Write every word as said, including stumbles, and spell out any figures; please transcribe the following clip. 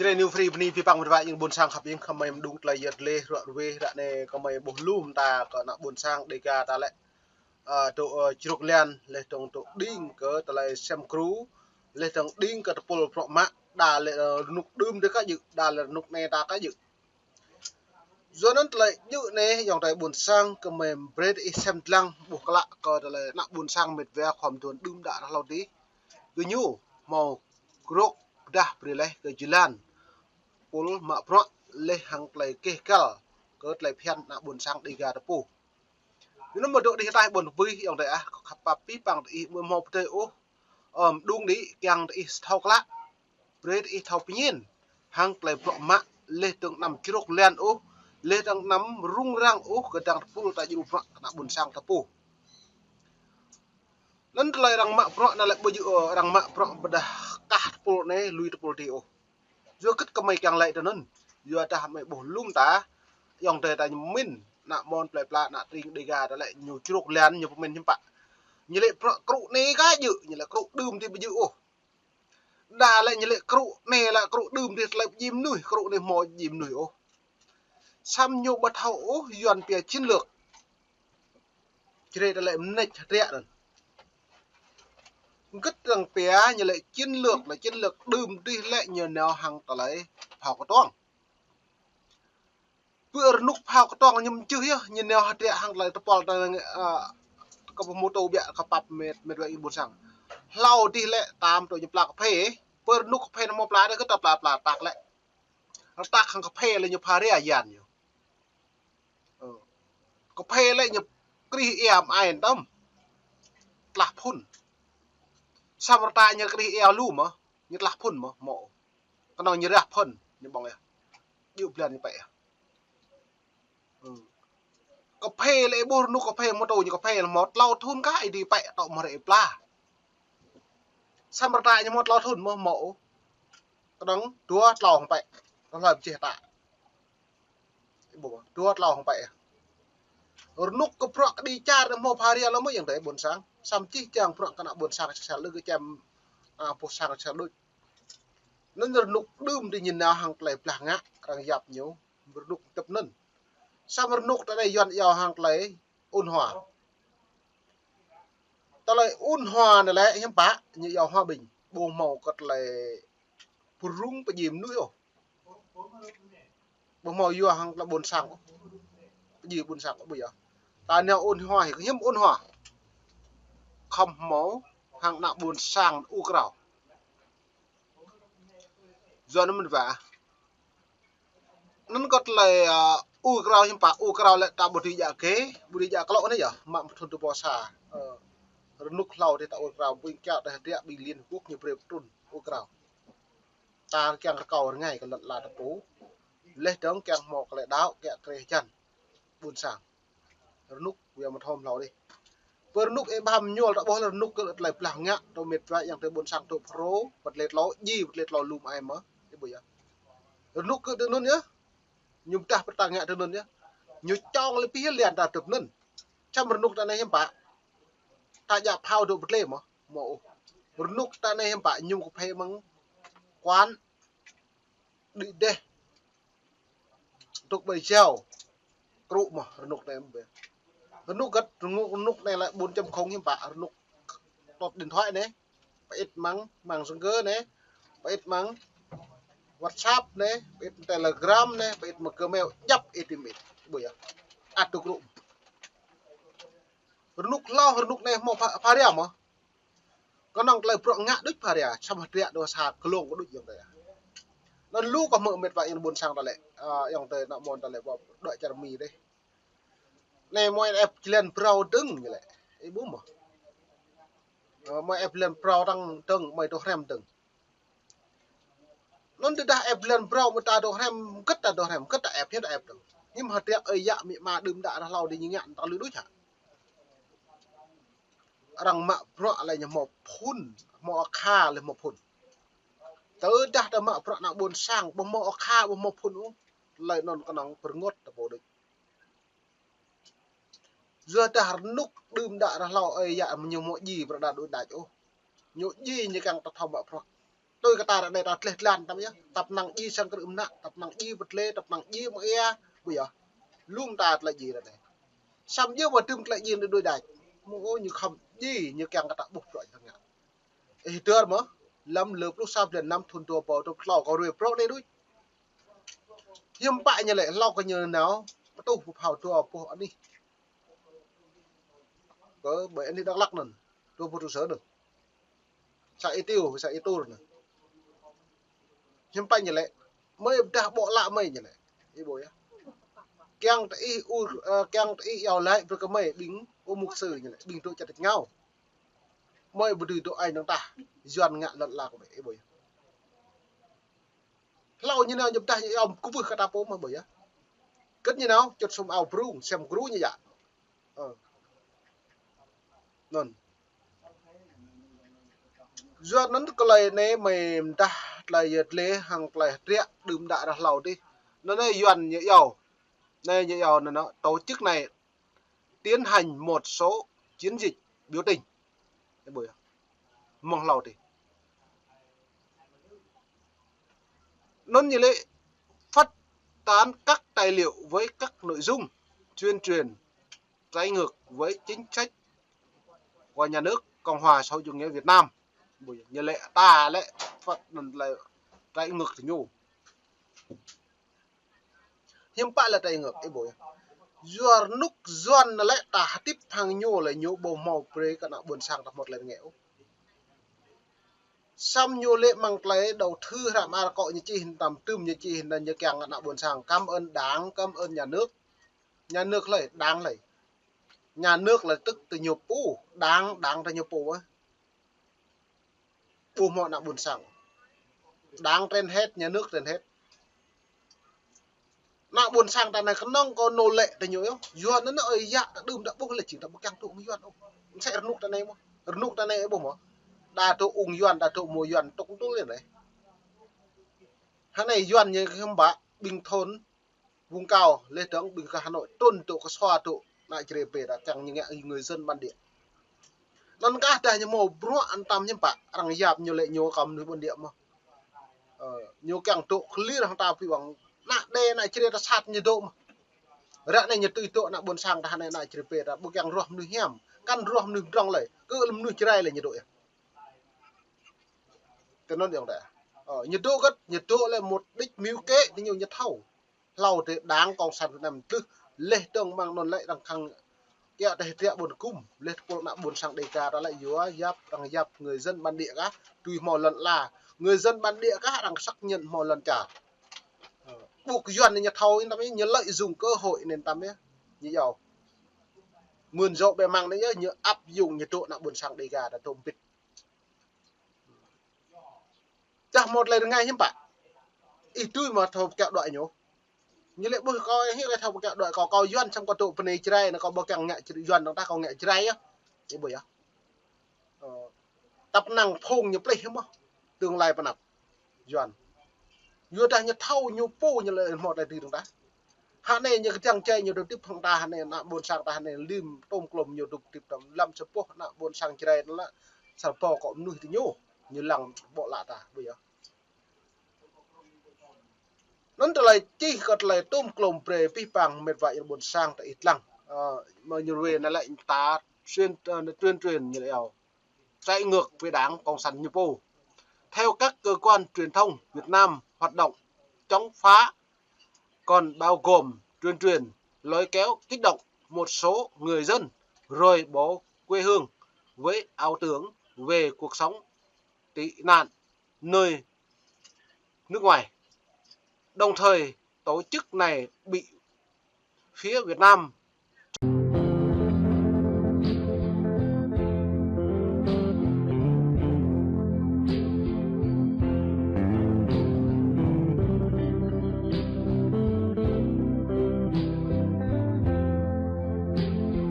Jrai New Free bơni pơpăng mơwah ing ƀôn sang khăp ing kơmơi mơđung tơlơi yơh lĕ ruă ruê ră anai kơmơi ƀuh lŏm ta kơ ană ƀôn sang Dega ta lĕ. Ơ, tŭ, ơ, čruk lian, leh dong tŭ đing kơ tơlơi sem kru, leh dong đing kơ tơpul prŏ mă, đa lĕ, ơ, rơnŭk đưm dih kah jưh, đa lĕ rơnŭk anai ta kah jưh. Yua anŭn tơlơi jưh anai, ayŏng adơi ƀôn sang kơmơi brơi ih sem lăng ƀuh klă kơ tơlơi ană ƀôn sang mĕt wa khŏm dŏ đưm đă rah hlâo dih. Gơñu hmâo krŏk pơdah brơi leh kơ jơlan pul mă prŏ leh hăng tơlơi keh kăl kơ tơlơi phiăn ană ƀôn sang Dega ta pô. Yua anŭn mơ̆ dŏ dih ataih ƀôn pơpưih ayŏng adơi ah, kơ khăp pap pih păng tơ ih ƀu hmâo pơdơi ôh. Ơ, mơđung đĭ kiăng tơ ih thâo klă. Brơi tơ ih thâo pơñen hăng tơlơi prŏ mă, leh dong anăm čruk lian ôh, leh dong anăm rŭng răng ôh kơ dang tơpul ta djru prŏ kơ ană ƀôn sang ta pô. Anŭn tơlơi arăng mă prŏ anŭn lĕ ƀu djơ̆, ơ, arăng mă prŏ pơdah kah tơpul anai lui tơpul dih ôh. Yua kơ kơmơi kiăng lĕ tơ anŭn. Yua dah mơi ƀuh lŏm ta, ayŏng adơi ta ñu pơmĭn, ană mơ̆n plơi pla, ană tring Dega ta lĕ ñu čruk lian ñu pơmĭn hiư̆m pă. Ñu lĕ prŏ krŭ anai kah jưh, ñu lĕ krŭ đưm dih ƀu djơ̆ ôh. Đa lĕ ñu lĕ krŭ anai lĕ krŭ đưm dih tơlơi pơjing mơnuih, krŭ anai hmâo pơjing mơnuih ôh. Samơ̆ ñu ƀu thâo ôh, Yuan pia chiến lược. Jrai ta lĕ mơneč hơdră anŭn. Gĭt arăng pia ñu lĕ chiến lược, lĕ chiến lược đưm dih lĕ ñu nao hăng tơlơi phao kơtuang. Pơ rơnŭk phao kơtuang ñu mơčưh yơh, ñu nao hơdră hăng tơlơi tơpul ta, ơ, kơ pơmôtô biă kơ pap mĕt, mĕt wa ing ƀôn sang. Hlâo dih lĕ tam tơ ñu pla kơphê, pơ rơnŭk kơphê anŭn hmâo pla dih kơ ta pla, pla tăk lĕ. Rơtăk hăng kơphê lĕ ñu pha ria yan ñu. Ơ. Kơphê lĕ ñu krih ia mơai tơm. Tlah phŭn. Samơ̆ rơta ñu krih ia lu mơ̆, ñu tlah phŭn mơ̆, mơ̆. Kơnơ̆ng ñu rah phŭn, ñu ƀơ̆ng yơh. Djơ̆ blan ñu pĕ yơh. Ơ. Kơphê lĕ ƀuh rơnŭk kơphê mơtô ñu kơphê lĕ hmâo tlâo thŭn kah ih dih pĕ tŏ mơ̆ rĕ pla. Samơ̆ rơta ñu hmâo tlâo thŭn mơ̆, mơ̆ ôh. Kơnơ̆ng dua tlâo hăng pĕ. Tơlơi pơjeh ta. Ƀuh, dua tlâo hăng pĕ. Rơnŭk kơ prŏ kơđi čar anŭn hmâo pha ria lơ mơ̆ ayŏng adơi ƀôn sang. Samơ̆ čih čang prŏ kơ ană ƀôn sang sel lơ kơ čem, a, ƀôn sang sel đôč. Anŭn rơnŭk đưm dih ñu nao hăng tơlơi blah ngă, arăng yap ñu, rơnŭk tơ̆p anŭn. Samơ̆ rơnŭk ta anai Yuan iâu hăng tơlơi ôn hòa. Tơlơi ôn hòa anai lĕ hiư̆m pă, ñu iâu hòa bình. Ƀu hmâo kơ tơlơi pơrŭng pơjing mơnuih ôh. Ƀu hmâo yua hăng tơlơi ƀôn sang ôh. Pơjing ƀôn sang ôh ƀu yơh. Ta nao ôn hòa hĭ, hiư̆m ôn hòa. Khŏm hmâo hăng ană ƀôn sang ur krao. Yua anŭn mơ̆n wa. Anŭn kơ tơlơi, ơ, ur krao hiư̆m pă, ur krao lĕ ta ƀu dưi djă kê, ƀu dưi djă klŏ anai yơh, mă mơ̆ thŭn tơpô sa. Ơ, rơnŭk hlâo dih ta ur krao, ƀing kiaŏ tơh hơdră ƀing Liên Hợp Quốc ñu brơi pơtrŭn ur krao. Ta kiăng rơkâo rơngai kơ lŏn ala ta pô. Leh dong kiăng hmâo tơlơi đaŏ, kiăng kreh jăn. Ƀôn sang. Rơnŭk, wia mơ̆ thom hlâo dih. Pơ rơnŭk ih ƀam ñuôl ta ƀuh lĕ rơnŭk kơ tơlơi blah ngă, tơ mĕt wa ayŏng adơi ƀôn sang tŭ phrô, pơtlĕ tlâo, ji pơtlĕ tlâo lŭm ai mơ̆, ih ƀuh yơh. Rơnŭk kơ tơ anŭn yơh. Ñu pơdah pơtăng ngă tơ anŭn yơh. Ñu čong lĕ pih lian ta tŭp anŭn. Čăm rơnŭk ta anai hiư̆m pă. Ta djă phao dŏ pơtlĕ mơ̆, mơ̆ ôh. Rơnŭk ta anai hiư̆m pă, ñu kơphê mơ̆ng kuan đĭ dêh. Tŭk ƀơi jao. Krŭ mơ̆ rơnŭk anai mơ̆. Rơnŭk găt, rơnŭk, rơnŭk anai lĕ bốn chấm không hiư̆m pă, rơnŭk tŏt điện thoại anai. Pơit mơ̆ng, mạng xã hội anai. Pơit mơ̆ng WhatsApp anai, pơit Telegram anai, pơit mơ̆ng Gmail, djăp ih tim ih. Ƀuh yơh. Ăt tŭ krŭ. Rơnŭk hlâo, rơnŭk anai hmâo pha, pha ria mơ̆. Kơnơ̆ng tơlơi prŏ ngă đôč pha ria, samơ̆ hơdră dua sa kơlông kơ đôč ayŏng adơi. Anŭn lu kơ hmư̆ mĕt wa ing ƀôn sang ta lĕ, a, ayŏng adơi ană mơ̆n ta lĕ, ƀuh dŏ čar Mi dih. Anai mơi ĕp jơlan phrâo dơ̆ng ñu lĕ. Ih ƀuh mơ̆. Ơ, mơi ĕp jơlan phrâo dơ̆ng, dơ̆ng, mơi dŏ hrăm dơ̆ng. Anŭn tơdah ĕp jơlan phrâo mơi ta dŏ hrăm, gĭt ta dŏ hrăm, gĭt ta ĕp, hiư̆m ta ĕp dơ̆ng. Hiư̆m hơdră ơi yă amĭ ama đưm đă rah hlâo dih ñu ngă ta lui đôč hă. Arăng mă prŏ lĕ ñu hmâo phŭn, hmâo akha lĕ hmâo phŭn. Tơdah ta mă prŏ ană ƀôn sang, ƀu hmâo akha, ƀu hmâo phŭn ôh. Tơlơi anŭn kơnơ̆ng pơrơngot ta pô đôč. Yua dah rơnŭk đưm đă rah hlâo ơi yă ñu hmâo ji pơrơđah đôč đač ôh. Ñu ji ñu kiăng ta thâo mă prŏ. Tui kơ ta ră anai ta tleh tlan tăm yơh. Tăp năng ji sang krư̆ mơnă, tăp năng ji pơtlê, tăp năng ji mơia, ƀu yơh. Lŏm ta tơlơi ji ră anai. Samơ̆ yơh ƀu tŭm tơlơi ji anai đuaĭ đač. Mơ̆ng ôh ñu khŏm ji, ñu kiăng kơ ta ƀuh bruă ñu ngă. Ih dơr mơ̆, lăm lơ pluh sa blan năm thun dua rơbâo dua pluh klâo kâo ruai bruă anai đôč. Hiư̆m pă ñu lĕ, hlâo kơ ñu nao, pơtuh pơphao dua boh anih. Kơ ƀơi anih Dak Lak anŭn, dua boh trụ sở anŭn. Xã Ea Tiêu, xã Ea Tur anŭn. Hiư̆m pă ñu lĕ, mơi pơdah ƀô̆ lă mơi ñu lĕ. Ih ƀuh yơh. Kiăng tơ ih ur, ơ, kiăng tơ ih iâu laĭ brơi kơ mơi ƀing ơ mục sư ñu lĕ, ƀing dŏ čar tač rơngiao. Mơi ƀu dưi dŏ ai nơ̆ng tah, Yuan ngă lŏn ala kơ mơi, ih ƀuh yơh. Hlâo ñu nao ñu pơdah ñu iâu kwưh kơ ta pô mơ̆ ƀuh yơh. Kơ̆t ñu nao, čŭt sum ao brung, sem gru ñu yă. Ơ. Anŭn. Yua anŭn tơlơi anai mơi pơdah tơlơi yơh tơlơi hăng tơlơi hơdră đưm đă ră hlâo dih. Anŭn anai Yuan ñu iâu. Anai ñu iâu anŭn anŭn, tổ chức này tiến hành một số chiến dịch biểu tình. Ih ƀuh yơh. Mơ̆ng hlâo dih. Anŭn ñu lĕ phát tán các tài liệu với các nội dung tuyên truyền trái ngược với chính sách của nhà nước Cộng hòa Xã hội Chủ nghĩa Việt Nam. Ƀuh yơh, ñu lĕ ta lĕ phát anŭn lĕ trái ngược tơ ñu. Hiư̆m pă lĕ tơlơi ngă, ih ƀuh yơh. Yua rơnŭk Yuan lĕ ta hơdip hăng ñu lĕ ñu ƀu hmâo brơi kơ ană ƀôn sang ta hmâo tơlơi rơngiă ôh. Samơ̆ ñu lĕ mơ̆ng tơlơi đầu tư hră mơar akŏ ñu čih, tăm tŭm ñu čih, anŭn ñu kiăng ană ƀôn sang cảm ơn Đảng, cảm ơn nhà nước. Nhà nước hlơi, Đảng hlơi. Nhà nước là tức tơ ñu pô, Đảng, Đảng tơ ñu pô ôh. Ƀu hmâo ană ƀôn sang. Đảng trên hết, nhà nước trên hết. Ană ƀôn sang ta anai kơnơ̆ng kơ nô lệ tơ ñu yơh. Yuan anŭn ơi yă ta đưm đă ƀuh lĕ jing ta ƀu kiăng dŏ mơ̆ng Yuan ôh. Mơsĕ rơnŭk ta anai mơ̆. Rơnŭk ta anai ƀuh mơ̆. Đa dŏ ung Yuan, đa dŏ mơ̆ Yuan tŭk tŭl anai. Hơnai Yuan ñu hiư̆m pă ƀing thôn Vùng cao, leh dơ̆ng ƀing kơ Hà Nội trŭn dŏ kơ sua dŏ ană Jrai pê ta kiăng ñu ngă người dân bản địa. Anŭn kah dah ñu hmâo bruă anŭn tăm hiư̆m pă, arăng yap ñu lĕ ñu kơ mơnuih bản địa mơ̆. Ơ, ñu kiăng dŏ clear hăng ta pơwang ană đe ană Jrai ta sat ñu dŏ mơ̆. Ră anai ñu tui dŏ ană ƀôn sang ta hơnai ană Jrai pê ta ƀu kiăng ruah mơnuih hiam, kăn ruah mơnuih pơdrŏng lơi, kơ mơnuih Jrai lĕ ñu dŏ yơh. Tơ anŭn yơh ta. Ơ, ñu dŏ kơ̆t, ñu dŏ lĕ mục đích mưu kế tơ ñu ñu thâo. Hlâo dih Đảng Cộng sản Việt Nam tơl leh dơ̆ng mơ̆ng anŭn lĕ arăng khăng kiăng tơ hơdră ƀôn gum, leh tơpul ană ƀôn sang Đêga ta lĕ yua yap, arăng yap người dân bản địa kah dưi hmâo lŏn ala. Người dân bản địa kah arăng xác nhận hmâo lŏn čar. Ơ, ƀuh Yuan anai ñu thâo anŭn tăm yơh, ñu lợi dụng cơ hội anŭn tăm yơh. Ñu iâu. Mưn dŏ ƀơi mơ̆ng anai yơh, ñu áp dụng ñu dŏ ană ƀôn sang Đêga ta dŏ mbĭt. Čah hmâo tơlơi rơngai hiư̆m pă. Ih tui mơ̆ thâo pơkiaŏ đuaĭ ñu. Ñu lĕ ƀuh kâo hiư̆m kơ thâo pơkiaŏ đuaĭ kâo, kâo Yuan samơ̆ kâo dŏ pơ anai Jrai anai kâo ƀu kiăng ngă Yuan dơ̆ng tah kâo ngă Jrai yơh. Ih ƀuh yơh. Ơ, tăp năng phung ñu plih mơ̆. Tương lai pơ anăp. Yuan. Yua dah ñu thâo ñu pô ñu lĕ hmâo tơlơi dưi dơ̆ng tah. Hơnai ñu kơjang čai ñu dŏ hơdip hăng ta hơnai ană ƀôn sang ta hơnai lĭm tôm klôm ñu dŏ hơdip tăm lăm sa boh ană ƀôn sang Jrai anŭn lĕ sa boh akŏ mơnuih tơ ñu, ñu lăng ƀô̆ lă ta, ƀuh yơh. Anŭn tơlơi čih kơ tơlơi tôm klôm brơi pih pang mĕt wa ƀôn sang ta ih lăng. Ơ, mơ̆ ñu ruai anai lĕ ta tuyên, ơ, tuyên truyền ñu lĕ iâu. Trái ngược với Đảng Cộng sản ñu pô. Theo các cơ quan truyền thông Việt Nam hoạt động chống phá còn bao gồm tuyên truyền, lôi kéo, kích động một số người dân rời bỏ quê hương với ảo tưởng về cuộc sống tị nạn nơi nước ngoài. Đồng thời, tổ chức này bị phía Việt Nam